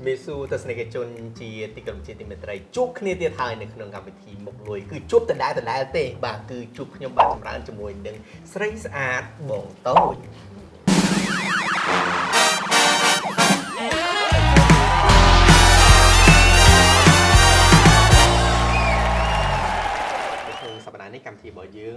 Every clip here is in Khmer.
ជំរាបសួរទស្សនិកជនជាទីក្រុមជាទីមេត្រីជួបគ្នាទៀតហើយនៅក្នុងកម្មវិធីមុខលុយគឺជួបដដែលដដែលទេបាទគឺជួបខ្ញុំបាទចម្រើនជាមួយនឹងស្រីស្អាតបងតូចនៅក្នុងសប្តាហ៍នេះកម្មវិធីរបស់យើង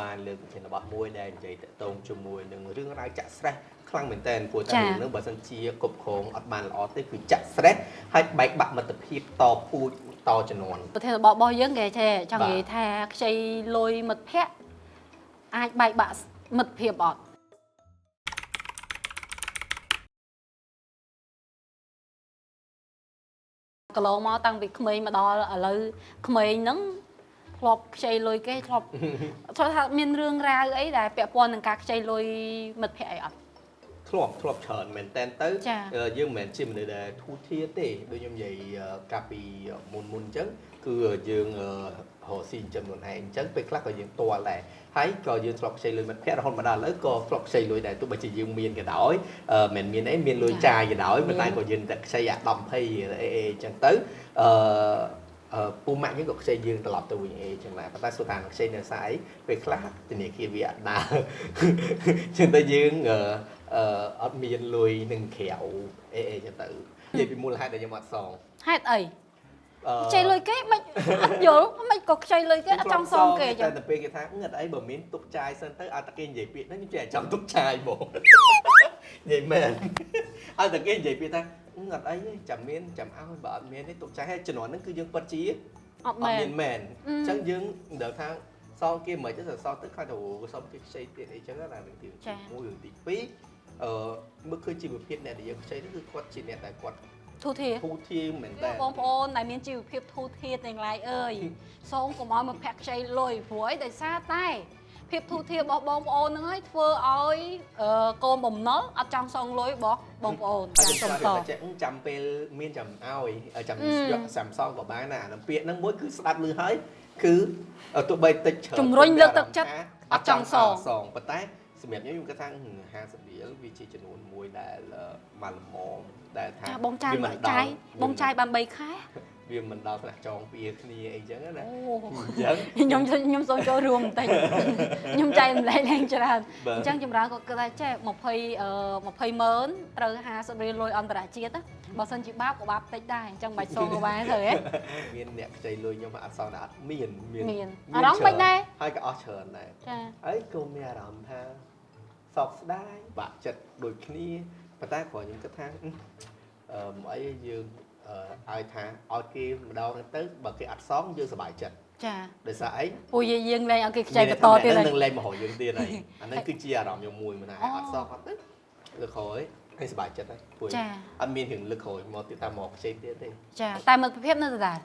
បានលើកប្រធានបទមួយដែលនិយាយតាក់ទងជាមួយនឹងរឿងរ៉ាវចាក់ស្រេះខ្លាំងមែនទែនព្រោះតែរឿងហ្នឹងបើសិនជាគ្រប់គ្រងអត់បានល្អទេគឺចាក់ស្រេះហើយបែកបាក់មិត្តភាពតពូជតជំនាន់ ប្រធានបទរបស់យើងគេចេះចង់ បាទ និយាយថាខ្ចីលុយមិត្តភ័ក្តិអាចបែកបាក់មិត្តភាពអត់កន្លងមកតាំងពីក្មេងមកដល់ឥឡូវក្មេងហ្នឹងធ្លាប់ខ្ចីលុយគេធ្លាប់ ធ្លាប់ថាមានរឿងរ៉ាវអីដែលពាក់ព័ន្ធនឹងការខ្ចីលុយមិត្តភ័ក្តិអីអត់ ធ្លាប់ធ្លាប់ច្រើនមែនតើទៅ ចា៎ យើងមិនមែនជាមនុស្សដែលធូរធារទេដូចខ្ញុំនិយាយកាលពីមុនមុនអញ្ចឹងគឺយើងរកស៊ីចិញ្ចឹមខ្លួនឯងអញ្ចឹងពេលខ្លះក៏យើងទាល់ដែរហើយក៏យើងធ្លាប់ខ្ចីលុយមិត្តភ័ក្តិរហូតមកដល់ឥឡូវក៏ធ្លាប់ខ្ចីលុយដែរទោះបីជាយើងមានក៏ដោយមិនមានអីមានលុយចាយក៏ដោយប៉ុន្តែក៏យើងតែខ្ចីអា10 20អីអីអញ្ចឹងទៅអឺអឺពូម៉ាក់យើងក៏ខ្ចីយើងត្រឡប់ទៅវិញអីចឹងដែរប៉ុន្តែសួរថាខ្ចីនៅស្អីពេលខ្លះធនាគារវាអត់ដើរ ចឹងទៅយើងអត់មានលុយនឹងក្រៅអីអីចឹងទៅនិយាយពីមូលហេតុដែលខ្ញុំអត់សង ហេតុអី អឺ ខ្ចីលុយគេមិនអត់យល់មិនក៏ខ្ចីលុយគេអត់ចង់សងគេចឹង តែទៅពេលគេថាងឹតអីបើមានទុកចាយសិនទៅឲ្យតែគេនិយាយពាក្យហ្នឹងខ្ញុំចេះតែចង់ទុកចាយហ្មង និយាយមែនឲ្យតែគេនិយាយពាក្យថាងឹតអីទេចាំមានចាំឲ្យបើអត់មានទេទុកចាយហើយជំនាន់ហ្នឹងគឺយើងពិតជា អត់ អត់មែន មានមែន អឺ អញ្ចឹងយើងមិនដឹងថាសងគេមិនទៅសងទៅខ្លាចទៅសងគេខ្ចីទៀតអីចឹងណារឿងទី1រឿងទី2អឺមើលឃើញជីវភាពអ្នកដែលយើងខ្ចីនេះគឺគាត់ជាអ្នកដែលគាត់ ធូធា ធូរធារមែនតើ បងប្អូនដែលមានជីវភាពធូរធារទាំងឡាយអើយសូមកុំឲ្យមកភ័ក្រខ្ចីលុយព្រោះអីដោយសារតែភាពធូរធាររបស់បងប្អូនហ្នឹងហើយធ្វើឲ្យកូនបំណុលអត់ចង់សងលុយរបស់បងប្អូន ហើយ ចា ខ្ញុំ សុំត ចង់ចេះចាំពេលមានចាំឲ្យចាំ អឺ យកចាំសងក៏បានដែរអានឹងពាក្យហ្នឹងមួយគឺស្ដាប់ឮហើយគឺទោះបីតិចច្រើន ជំរុញលើកទឹកចិត្ត អត់ចង់ អត់ចង់សង សងប៉ុន្តែសម្រាប់ខ្ញុំខ្ញុំគិតថា50រៀលវាជាចំនួនមួយដែលមកល្មមដែលថា ចាបងចាយ វាមិនដល់ ចាយបងចាយបាន3ខែ វាមិនដល់ថ្នាក់ចងពៀគ្នាអីចឹងណា អូ អញ្ចឹង ខ្ញុំខ្ញុំសូមចូលរួមបន្តិចខ្ញុំចែកម្លែកឡើងច្រើន បាទ អញ្ចឹងចម្រើនក៏គិតថាចេះ20អឺ20ម៉ឺនត្រូវ50រៀលលុយអន្តរជាតិណាបើសិនជាបាបក៏បាបតិចដែរអញ្ចឹងមិនបាច់សងក៏បានទៅហ៎ មានអ្នកខ្ចីលុយខ្ញុំអត់សងតែអត់មានមាន មានអារម្មណ៍មិនដែរ ហើយក៏អស់ច្រើនដែរ ចា ហើយក៏មានអារម្មណ៍ថាសោកស្ដាយបាក់ចិត្តដូចគ្នាប៉ុន្តែគ្រាន់ខ្ញុំគិតថាអឺមិនអីយើងឲ្យថាឲ្យគេម្ដងហ្នឹងទៅបើគេអត់សងយើងសប្បាយចិត្ត ចា ដោយសារអី ពួកយាយយើងលែងឲ្យគេខ្ចីបន្តទៀតហើយ នឹងលែងមករកយើងទៀតហើយអាហ្នឹងគឺជាអារម្មណ៍ខ្ញុំមួយមិនថា អូ អត់សងអត់ទៅលើកក្រោយហើយសប្បាយចិត្តហើយព្រោះ ចា អត់មានរឿងលើកក្រោយមកទៀតថាមកខ្ចីទៀតទេ ចាតែមិត្តភាពនៅដដែល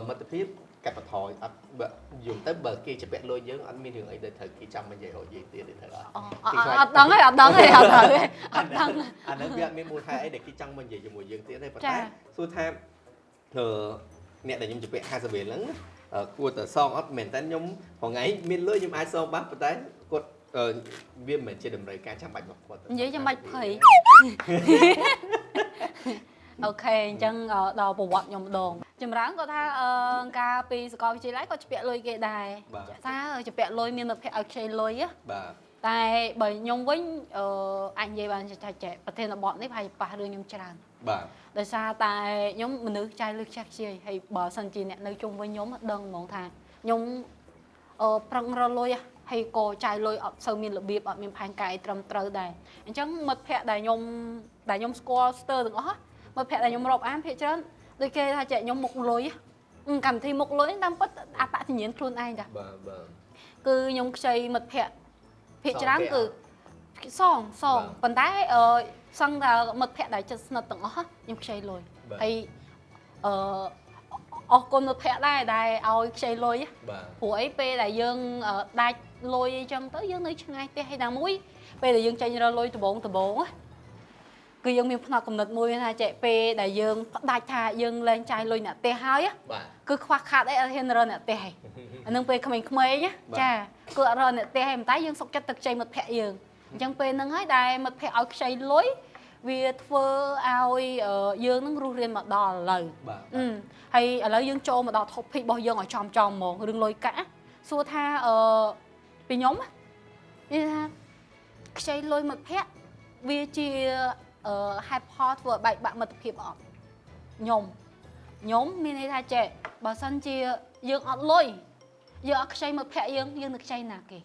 មិត្តភាពកាត់បន្ថយអត់បើយល់ទៅបើគេជពាក់លុយយើងអត់មានរឿងអីដែលត្រូវគេចាំមកនិយាយរកយើងទៀតទេត្រូវអត់ អូអត់ដឹងទេអត់ដឹងទេអត់ដឹងទេអត់ដឹង អាហ្នឹងវាអត់មានមូលហេតុអីដែលគេចង់មកនិយាយជាមួយយើងទៀតទេប៉ុន្ ចា តែសួរថាអឺអ្នកដែលខ្ញុំជពាក់50រៀលហ្នឹងគួរតែសងអត់មែនតើខ្ញុំរងៃមានលុយខ្ញុំអាចសងបានប៉ុន្តែគាត់វាមិនមែនជាតម្រូវការចាំបាច់របស់គាត់ និយាយចាំបាច់ភ័យ អូខេអញ្ចឹងដល់ប្រវត្តិខ្ញុំម្ដងចម្រើនគាត់ថាអឺកាលពីសាកលវិទ្យាល័យគាត់ជពាក់លុយគេដែរ បាទ តើជពាក់លុយមានមិត្តភក្តិឲ្យខ្ចីលុយហ៎ បាទ តែបើខ្ញុំវិញអឺអាចនិយាយបានថាចេះប្រធានបទនេះប្រហែលប៉ះរឿងខ្ញុំច្រើន បាទ ដោយសារតែខ្ញុំមនុស្សចាយលុយខ្ជះខ្ជាយហើយបើសិនជាអ្នកនៅជុំវិញខ្ញុំដឹងហ្មងថាខ្ញុំប្រឹងរកលុយហ៎ហើយក៏ចាយលុយអត់សូវមានរបៀបអត់មានផែនការអីត្រឹមត្រូវដែរអញ្ចឹងមិត្តភ័ក្តិដែលខ្ញុំស្គាល់ស្ទើរទាំងអស់ហ៎មិត្តភ័ក្តិដែលខ្ញុំរាប់អានភាគច្រើនដូចគេថាចេះខ្ញុំមុខលុយហ៎កម្មវិធីមុខលុយតាមពិតអត្តសញ្ញាណខ្លួនឯងតា បាទបាទ គឺខ្ញុំខ្ចីមិត្តភ័ក្តិភាគច្រើនគឺសងសង បាទ ប៉ុន្តែសឹងថាមិត្តភ័ក្តិដែលជិតស្និទ្ធទាំងអស់ខ្ញុំខ្ចីលុយ បាទ ហើយអឺអរគុណមិត្តភ័ក្តិដែរដែលឲ្យខ្ចីលុយ បាទ ព្រោះអីពេលដែលយើងដាច់លុយអីចឹងទៅយើងនៅឆ្ងាយផ្ទះហើយណាមួយពេលដែលយើងចេញរកលុយដំបងដំបងគឺយើងមានផ្នត់កំណត់មួយថាចេះពេលដែលយើងផ្ដាច់ថាយើងលែងចាយលុយអ្នកផ្ទះហើយ បាទ គឺខ្វះខាតអីអត់ហ៊ានរកអ្នកផ្ទះឯងអានឹងពេលក្មេងៗណាចាគឺអត់រកអ្នកផ្ទះឯងតែយើងសុខចិត្តទៅខ្ចីមិត្តភ័ក្តិយើងអញ្ចឹងពេលហ្នឹងហើយដែលមិត្តភ័ក្តិឲ្យខ្ចីលុយ វាធ្វើឲ្យយើងនឹងរស់រានមកដល់ឥឡូវ បាទ ហើយឥឡូវយើងចូលមកដល់ topic របស់យើងឲ្យចំចំហ្មងរឿងលុយកាក់សួរថាពីខ្ញុំនិយាយថាខ្ចីលុយមិត្តភ័ក្តិវាជាហេតុផលធ្វើឲ្យបែកបាក់មិត្តភាពអត់ខ្ញុំមានន័យថាចេះបើសិនជាយើងអត់លុយយើងអត់ខ្ចីមិត្តភ័ក្តិយើងយើងនឹងខ្ចីណាគេ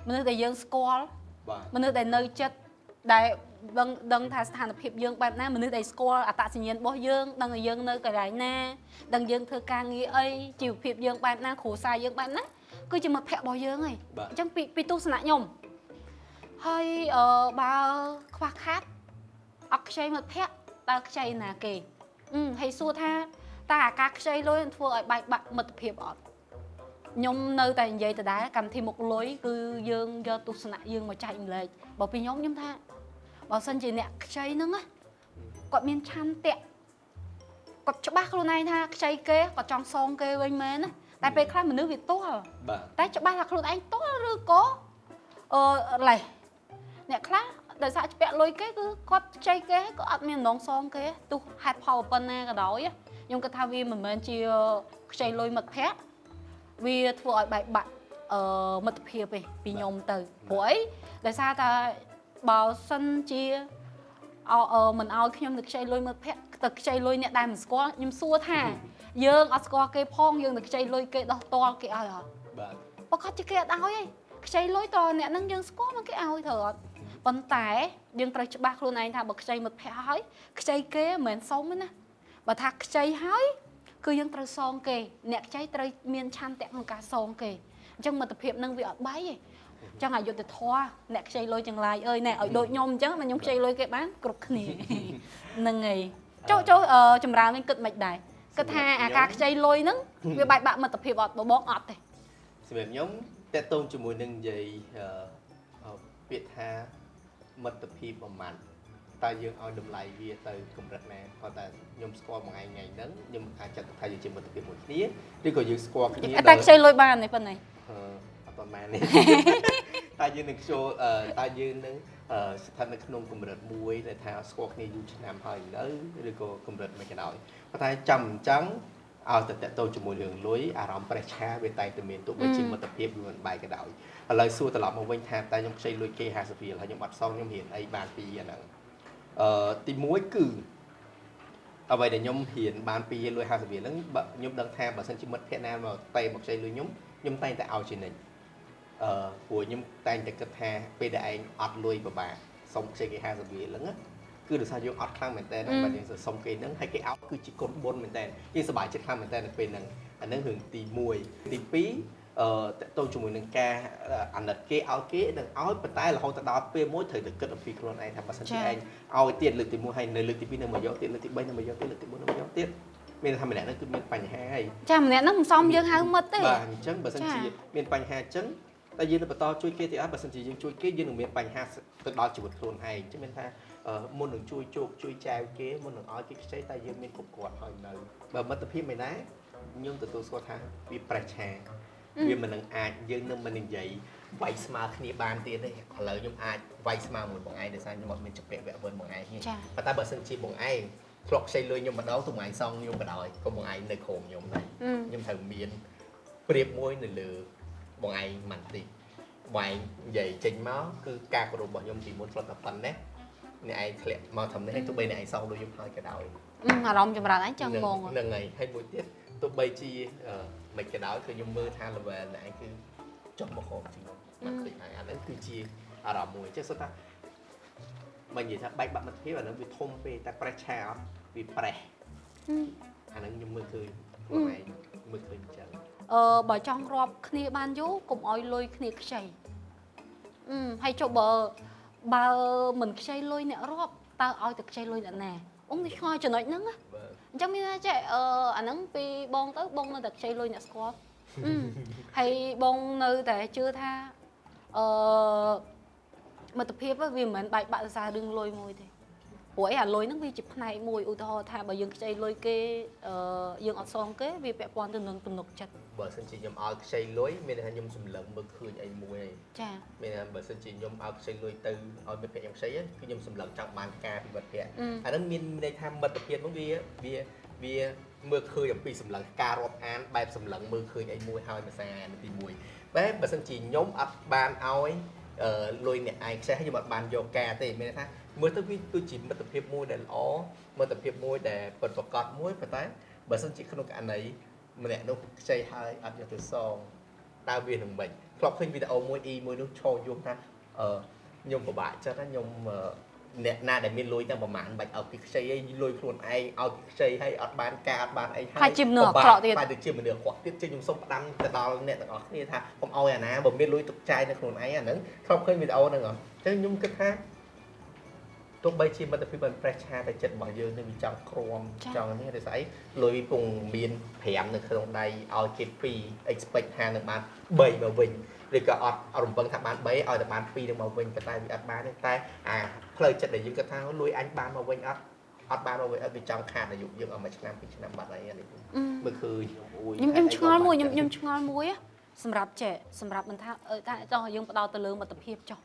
មនុស្សដែលយើងស្គាល់ បាទ មនុស្សដែលនៅចិត្តដែលដឹងថាស្ថានភាពយើងបែបណាមនុស្សដែលស្គាល់អត្តសញ្ញាណរបស់យើងដឹងថាយើងនៅកន្លែងណាដឹងយើងធ្វើការងារអីជីវភាពយើងបែបណាគ្រួសារយើងបែបណាគឺជាមិត្តភ័ក្តិរបស់យើងឯងអញ្ចឹងពីទស្សនៈខ្ញុំហើយបើខ្វះខាតអត់ខ្ចីមិត្តភ័ក្តិតើខ្ចីណាគេហើយសួរថាតើអាការខ្ចីលុយនឹងធ្វើឲ្យបែកបាក់មិត្តភាពអត់ខ្ញុំនៅតែនិយាយដដែលកម្មវិធីមុខលុយគឺយើងយកទស្សនៈយើងមកចែកម្លែកបើពីខ្ញុំខ្ញុំថាបើសិនជាអ្នកខ្ចីហ្នឹងណាគាត់មានឆន្ទៈគាត់ច្បាស់ខ្លួនឯងថាខ្ចីគេគាត់ចង់សងគេវិញមែនណាតែពេលខ្លះមនុស្សវាទាល់ បាទ តែច្បាស់ថាខ្លួនឯងទាល់ឬក៏លេះអ្នកខ្លះដោយសារច្បាក់លុយគេគឺគាត់ខ្ចីគេក៏អត់មានម្ដងសងគេទោះហេតុផលប៉ុណ្ណាក៏ដោយខ្ញុំគិតថាវាមិនមែនជាខ្ចីលុយមិត្តភ័ក្តិវាធ្វើឲ្យបែកបាក់មិត្តភាពឯងពីខ្ញុំទៅព្រោះអីដោយសារតែបើសិនជាមិនឲ្យខ្ញុំទៅខ្ចីលុយមិត្តភ័ក្តិទៅខ្ចីលុយអ្នកដែលមិនស្គាល់ខ្ញុំសួរថាយើងអត់ស្គាល់គេផងយើងទៅខ្ចីលុយគេដោះតល់គេឲ្យអត់ បាទ ប្រកាសជាគេអត់ឲ្យទេខ្ចីលុយតអ្នកហ្នឹងយើងស្គាល់មកគេឲ្យត្រូវអត់ប៉ុន្តែយើងត្រូវច្បាស់ខ្លួនឯងថាបើខ្ចីមិត្តភ័ក្តិហើយខ្ចីគេមិនមែនសុំទេណាបើថាខ្ចីហើយគឺយើងត្រូវសងគេអ្នកខ្ចីត្រូវមានឆន្ទៈក្នុងការសងគេអញ្ចឹងមិត្តភាពនឹងវាអត់បែកទេអញ្ចឹងអយុត្តិធម៌អ្នកខ្ចីលុយទាំងឡាយអើយណែឲ្យដូចខ្ញុំអញ្ចឹងមកខ្ញុំខ្ចីលុយគេបានគ្រប់គ្នាហ្នឹងហើយចូលចម្រើនវិញគិតមិនដែរគិតថាអាការខ្ចីលុយហ្នឹងវាបែកបាក់មិត្តភាពអត់បងអត់ទេ សម្រាប់ខ្ញុំតកតងជាមួយនឹងនិយាយពាក្យថាមិត្តភាពប្រមាណតើយើងឲ្យតម្លៃវាទៅកម្រិតណាគាត់តែខ្ញុំស្គាល់មួយថ្ងៃហ្នឹងខ្ញុំអាចចាត់ទុកថាយើងជាមិត្តភាពមួយគ្នាឬក៏យើងស្គាល់គ្នា តែខ្ចីលុយបានទេប៉ុណ្ណេះ អត់ប្រមាណទេតែយើងនឹងចូលតើយើងនឹងស្ថិតនៅក្នុងកម្រិតមួយដែលថាស្គាល់គ្នាយូរឆ្នាំហើយនៅឬក៏កម្រិតមិនក៏ដោយប៉ុន្តែចាំអញ្ចឹងឲ្យតែតកតទៅជាមួយរឿងលុយអារម្មណ៍ប្រេះឆាវាតែងតែមានទោះបីជាមិត្តភាពវាមិនបែកក៏ដោយឥឡូវសួរត្រឡប់មកវិញថាតែខ្ញុំខ្ចីលុយគេ50រៀលហើយខ្ញុំអត់សងខ្ញុំរៀនអីបានពីអាហ្នឹងទី1គឺអ្វីដែលខ្ញុំរៀនបានពីលុយ50រៀលហ្នឹងខ្ញុំដឹងថាបើសិនជាមិត្តភក្តិណាមកតេមកខ្ចីលុយខ្ញុំខ្ញុំតែងតែឲ្យជានិច្ចព្រោះខ្ញុំតែងតែគិតថាពេលដែលឯងអត់លុយពិបាកសុំខ្ចីគេ50រៀលហ្នឹងគឺដោយសារយើងអត់ខ្លាំងមែនតើបើយើងសុំគេហ្នឹងហើយគេឲ្យគឺជាគុណបុណ្យមែនតើយើងសប្បាយចិត្តខ្លាំងមែនតើនៅពេលហ្នឹងអាហ្នឹងរឿងទី1ទី2តទៅជាមួយនឹងការអាណិតគេឲ្យគេនឹងឲ្យប៉ុន្តែរហូតទៅដល់ពេលមួយត្រូវតែគិតអំពីខ្លួនឯងថាបើសិនជាឯងឲ្យទៀតលើកទី1ហើយនៅលើកទី2នៅមកយកទៀតលើកទី3នៅមកយកទៀតលើកទី4នៅមកយកទៀតមានថាម្នាក់ហ្នឹងគឺមានបញ្ហាហើយ ចាម្នាក់ហ្នឹងមិនសមយើងហៅមិត្តទេ បាទអញ្ចឹងបើសិនជាមានបញ្ហាអញ្ចឹងតែយើងនឹងបន្តជួយគេទៀតអត់បើសិនជាយើងជួយគេយើងនឹងមានបញ្ហាទៅដល់ជីវិតខ្លួនឯងអញ្ចឹងមានថាមុននឹងជួយជោគជួយចែវគេមុននឹងឲ្យគេខ្ចីតែយើងមានគ្រប់គ្រាន់ហើយនៅបើមិត្តភាពមិនដែរខ្ញុំទទួលស្គាល់ថាវាប្រេះឆាវាមិននឹងអាចយើងនឹងមិននិយាយវាយស្មើគ្នាបានទៀតទេឥឡូវខ្ញុំអាចវាយស្មើមួយបងឯងដោយសារខ្ញុំអត់មានជំពាក់វគ្គវិនបងឯងទេប៉ុន្តែបើសិនជាបងឯងធ្លាប់ខ្ចីលុយខ្ញុំម្ដងទោះបងឯងសងខ្ញុំបណ្ដោយក៏បងឯងនៅក្រុមខ្ញុំដែរខ្ញុំត្រូវមានប្រៀបមួយនៅលើបងឯងមិនតិចបងឯងនិយាយចេញមកគឺការគោរពរបស់ខ្ញុំពីមុនធ្លាប់តែប៉ុណ្ណេះអ្នកឯងធ្លាក់មកធំនេះហើយទោះបីអ្នកឯងសងលុយខ្ញុំហើយក៏ដោយ អារម្មណ៍ចម្រើនឯងចឹងហ្មង ហ្នឹងហើយហើយមួយទៀតទោះបីជាមិនក៏ដោយគឺខ្ញុំមើលថា level អ្នកឯងគឺចុះមកក្រោមជាងខ្ញុំមិនតិចហើយអាហ្នឹងគឺជាអារម្មណ៍មួយចឹងសុទ្ធថាបើនិយាយថាបែកបាក់មិត្តភាពអាហ្នឹងវាធំពេកតែប្រេះឆាអត់វាប្រេះអាហ្នឹងខ្ញុំមើលឃើញខ្លួនឯងមើលឃើញចឹង បើចង់រាប់គ្នាបានយូរកុំឲ្យលុយគ្នាខ្ចីហើយចុះបើមិនខ្ចីលុយអ្នករាប់តើឲ្យតែខ្ចីលុយអ្នកណាអូនេះឆ្ងល់ចំណុចហ្នឹងណាអញ្ចឹងមានថាចេះអាហ្នឹងពីបងទៅបងនៅតែខ្ចីលុយអ្នកស្គាល់ហើយបងនៅតែជឿថាមិត្តភាពវាមិនមែនបែកបាក់ដោយសាររឿងលុយមួយទេ ព្រោះអីអាលុយហ្នឹងវាជាផ្នែកមួយឧទាហរណ៍ថាបើយើងខ្ចីលុយគេយើងអត់សងគេវាពាក់ព័ន្ធទៅនឹងទំនុកចិត្ត បើសិនជាខ្ញុំឲ្យខ្ចីលុយមានន័យថាខ្ញុំសម្លឹងមើលឃើញអីមួយហើយ ចា មានន័យថាបើសិនជាខ្ញុំឲ្យខ្ចីលុយទៅឲ្យមិត្តភក្តិខ្ញុំខ្ចីគឺខ្ញុំសម្លឹងចង់បានការពីមិត្តភក្តិអាហ្នឹងមានន័យថាមិត្តភាពហ្នឹងវាវាវាមើលឃើញអំពីសម្លឹងការរាប់អានបែបសម្លឹងមើលឃើញអីមួយហើយមួយសារទី1បែបបើសិនជាខ្ញុំអត់បានឲ្យលុយអ្នកឯងខ្ចីខ្ញុំអត់បានយកការទេមានន័យថាមើលទៅវាគឺជាមិត្តភាពមួយដែលល្អមិត្តភាពមួយដែលពិតប្រាកដមួយប៉ុន្តែបើសិនជាក្នុងករណីម្នាក់នោះខ្ចីហើយអត់យកទៅសងតើវានឹងមិនធ្លាប់ឃើញវីដេអូមួយអ៊ីមួយនោះឈរយំថាអឺខ្ញុំពិបាកចិត្តណាខ្ញុំអ្នកណាដែលមានលុយតែប្រហែលបាច់ឲ្យគេខ្ចីឯងលុយខ្លួនឯងឲ្យគេខ្ចីហើយអត់បានការអត់បានអីហើយ ខ្លាចជាមនុស្សអាក្រក់ទៀត ខ្លាចទៅជាមនុស្សអាក្រក់ទៀតចឹងខ្ញុំសូមផ្ដាំទៅដល់អ្នកទាំងអស់គ្នាថាកុំឲ្យអាណាបើមានលុយទុកចាយនៅខ្លួនឯងអាហ្នឹងធ្លាប់ឃើញវីដេអូហ្នឹងអត់ចឹងខ្ញុំគិតថាទោះបីជាមិត្តភាពមិនប្រេះឆាតែចិត្តរបស់យើងនឹងវាចង់ក្រមចង់នេះដោយសារអីលុយពងមាន5នៅក្នុងដៃឲ្យគេ2 expect ថានឹងបាន3មកវិញឬក៏អត់រំពឹងថាបាន3ឲ្យតែបាន2នឹងមកវិញប៉ុន្តែវាអត់បានទេតែអាផ្លូវចិត្តដែលយើងគិតថាលុយអញបានមកវិញអត់អត់បានមកវិញអត់វាចង់ខាតអាយុយើងអស់មួយឆ្នាំពីរឆ្នាំបាត់ហើយនេះមើលឃើញអូយ ខ្ញុំឆ្ងល់មួយខ្ញុំឆ្ងល់មួយសម្រាប់ចេះសម្រាប់មិនថាថាចង់ឲ្យយើងផ្ដោតទៅលើមិត្តភាពចុះ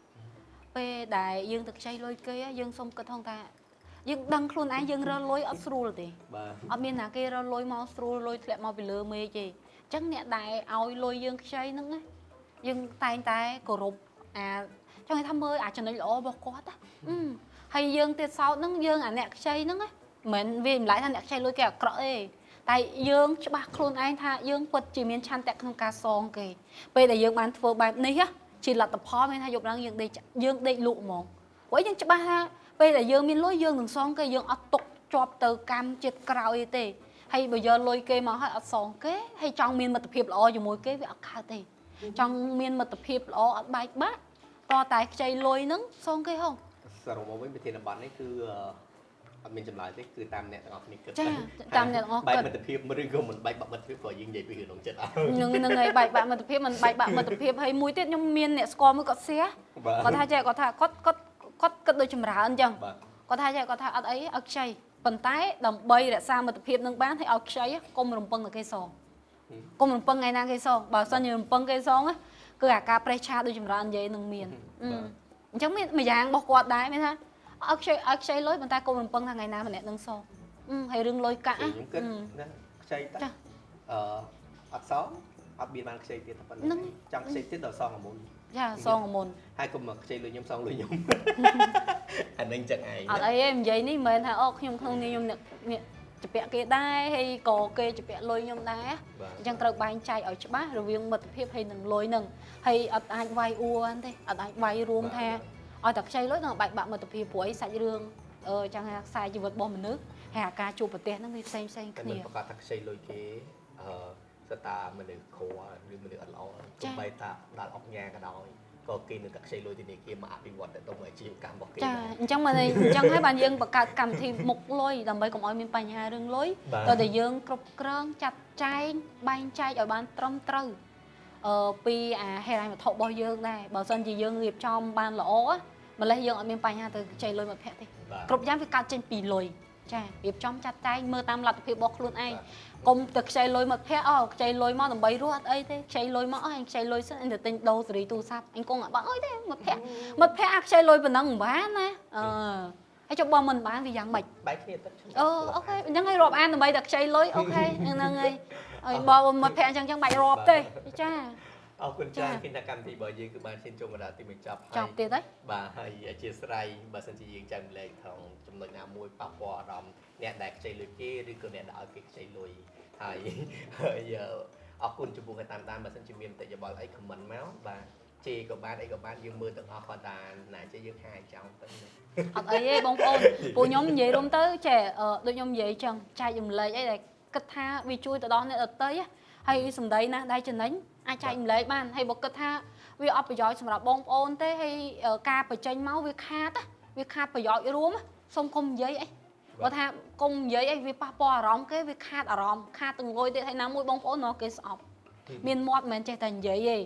ពេលដែលយើងទៅខ្ចីលុយគេយើងសុំគិតថងថាយើងដឹងខ្លួនឯងយើងរកលុយអត់ស្រួលទេអត់មានណាគេរកលុយមកស្រួលលុយធ្លាក់មកពីលើមេឃទេអញ្ចឹងអ្នកដែលឲ្យលុយយើងខ្ចីហ្នឹងណាយើងតែងតែគោរពអាចង់ឲ្យថាមើលអាចំណុចល្អរបស់គាត់ណាហើយយើងទៀតសោតហ្នឹងយើងអាអ្នកខ្ចីហ្នឹងណាមិនមែនវាម្លាយថាអ្នកខ្ចីលុយគេអាក្រក់ទេតែយើងច្បាស់ខ្លួនឯងថាយើងពិតជាមានឆន្ទៈក្នុងការសងគេពេលដែលយើងបានធ្វើបែបនេះជាលទ្ធផលមានថាយប់ឡើងយើងដេកលក់ហ្មងព្រោះយើងច្បាស់ថាពេលដែលយើងមានលុយយើងនឹងសងគេយើងអត់ទុកជាប់ទៅកម្មជាតិក្រោយទេហើយបើយកលុយគេមកហើយអត់សងគេហើយចង់មានមិត្តភាពល្អជាមួយគេវាអត់កើតទេចង់មានមិត្តភាពល្អអត់បែកបាក់តតែខ្ចីលុយហ្នឹងសងគេហង សរុបមកវិញប្រធានបទនេះគឺអត់មានចម្លើយទេគឺតាមអ្នកទាំងអស់គ្នាគិត ចាតាមអ្នកទាំងអស់គិត បែកមិត្តភាពឬក៏មិនបែកបាក់មិត្តភាពក៏យើងនិយាយពីរឿងចិត្តអត់ នឹងហើយបែកបាក់មិត្តភាពមិនបែកបាក់មិត្តភាពហើយមួយទៀតខ្ញុំមានអ្នកស្គាល់មួយគាត់សៀគាត់ថាចេះគាត់ថាគាត់គាត់គាត់គិតដូចចម្រើនអញ្ចឹងគាត់ថាចេះគាត់ថាអត់អីឲ្យខ្ចីប៉ុន្តែដើម្បីរក្សាមិត្តភាពនឹងបានហើយឲ្យខ្ចីកុំរំពឹងតែគេសងកុំរំពឹងថ្ងៃណាគេសងបើសិនជារំពឹងគេសងគឺអាការប្រេះឆាដូចចម្រើននិយាយនឹងមានអញ្ចឹងមានមួយយ៉ាងរបស់គាត់ដែរមានថាឲ្យខ្ចីលុយប៉ុន្តែកុំរំពឹងថាថ្ងៃណាម្នាក់នឹងសងហើយរឿងលុយកាក់ ខ្ញុំគិតណាខ្ចីតាអត់សងអត់មានបានខ្ចីទៀតតែប៉ុណ្្នឹងចង់ខ្ចីទៀតដល់សងអាមុន ចាសងអាមុន ហើយកុំមកខ្ចីលុយខ្ញុំសងលុយខ្ញុំអានឹងចឹងឯង អត់អីទេនិយាយនេះមិនមែនថាអូខ្ញុំក្នុងនេះខ្ញុំអ្នកជពាក់គេដែរហើយក៏គេជពាក់លុយខ្ញុំដែរអញ្ចឹងត្រូវបែងចែកឲ្យច្បាស់រវាងមិត្តភាពហើយនឹងលុយនឹងហើយអត់អាចវាយអួរទេអត់អាចវាយរួមថាឲ្យតែខ្ចីលុយនឹងបែកបាក់មិត្តភាពព្រោះអីសាច់រឿងចង់ថាខ្សែជីវិតរបស់មនុស្សហើយអាការជួបប្រទះហ្នឹងវាផ្សេងផ្សេងគ្នា មិនប្រកាសថាខ្ចីលុយគេសតាមនុស្សក្រឬមនុស្សអត់ល្អទោះបីថាដល់អុកញ៉ាក៏ដោយក៏គេនៅតែខ្ចីលុយធនាគារមកអភិវឌ្ឍទៅអាជីវកម្មរបស់គេ ចាអញ្ចឹងមកអញ្ចឹងហើយបានយើងបង្កើតកម្មវិធីមុខលុយដើម្បីកុំឲ្យមានបញ្ហារឿងលុយតើតែយើងគ្រប់គ្រងចាត់ចែងបែងចែកឲ្យបានត្រឹមត្រូវពីអាហិរញ្ញវត្ថុរបស់យើងដែរបើសិនជាយើងរៀបចំបានល្អម្លេះយើងអត់មានបញ្ហាទៅខ្ចីលុយមិត្តភក្តិទេគ្រប់យ៉ាងវាកើតចេញពីលុយចារៀបចំចាត់ចែងមើលតាមលទ្ធភាពរបស់ខ្លួនឯងកុំទៅខ្ចីលុយមិត្តភក្តិអូខ្ចីលុយមកដើម្បីរស់អត់អីទេខ្ចីលុយមកអញខ្ចីលុយសិនអញទៅទិញដូរសេរីទូរស័ព្ទអញគង់អត់បាក់អុយទេមិត្តភក្តិមិត្តភក្តិអាខ្ចីលុយប៉ុណ្ណឹងមិនបានណាអឺហើយចុះបើមិនបានវាយ៉ាងម៉េច បែកគ្នាទៅ OK អញ្ចឹងឲ្យរាប់អានដើម្បីតែខ្ចីលុយ OK ហ្នឹងហើយហើយបើមិត្តភក្តិអញ្ចឹងបាច់រាប់ទេចា អរគុណច្រើនគិតថាកម្មវិធីរបស់យើងគឺបានឈានចូលមកដល់ទីបញ្ចប់ហើយ ចប់ទៀតហើយ បាទហើយអធិស្ឋានបើសិនជាយើងចែកម្លែកក្នុងចំណុចណាមួយប៉ះពាល់អារម្មណ៍អ្នកដែលខ្ចីលុយគេឬក៏អ្នកដែលឲ្យគេខ្ចីលុយហើយអរគុណចំពោះការតាមដានបើសិនជាមានមតិយោបល់អី comment មកបាទជេរក៏បានអីក៏បានយើងមើលទាំងអស់គាត់តាណាចេះយើងហាយចោលទៅ អត់អីទេបងប្អូនពួកខ្ញុំនិយាយរួមទៅចេះដូចខ្ញុំនិយាយចឹងចែករំលែកអីដែលគិតថាវាជួយទៅដល់អ្នកដទៃហើយសម្ដីណាដែលចំណេញអាចចែករំលែកបានហើយបើគិតថាវាអត់ប្រយោជន៍សម្រាប់បងប្អូនទេហើយការបញ្ចេញមកវាខាតប្រយោជន៍រួមសូមកុំនិយាយអីបើថាកុំនិយាយអីវាប៉ះពាល់អារម្មណ៍គេវាខាតអារម្មណ៍ខាតទាំងងុយទៀតហើយណាមួយបងប្អូននោះគេស្អប់មានមាត់មិនមែនចេះតែនិយាយទេ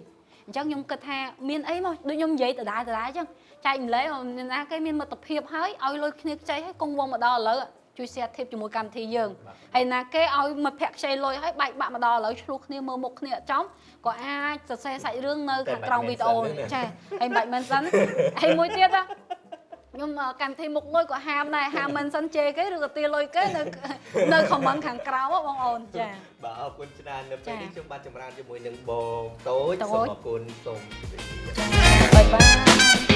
អ អញ្ចឹងខ្ញុំគិតថាមានអីមកដូចខ្ញុំនិយាយដដែលដដែលអញ្ចឹងចែកម្លែកណាគេមានមិត្តភាពហើយឲ្យលុយគ្នាខ្ចីហើយកងវងមកដល់ឥឡូវជួយ share tip ជាមួយកម្មវិធីយើងហើយណាគេឲ្យមិត្តភ័ក្តិខ្ចីលុយហើយបែកបាក់មកដល់ឥឡូវឆ្លោះគ្នាមើលមុខគ្នាអត់ចំក៏អាចសរសេរសាច់រឿងនៅខាងក្រោមវីដេអូចាហើយមិនបាច់ mention ហើយមួយទៀតណាខ្ញុំកម្មវិធីមុខលុយក៏ហាមដែរហាម mention ជេរគេឬក៏ទាលុយគេនៅ comment ខាងក្រោមបងអូនចា បាទអរគុណច្រើននៅពេលនេះខ្ញុំបាទចម្រើនជាមួយនឹងបងតូចសូមអរគុណសូមជម្រាបលា bye bye.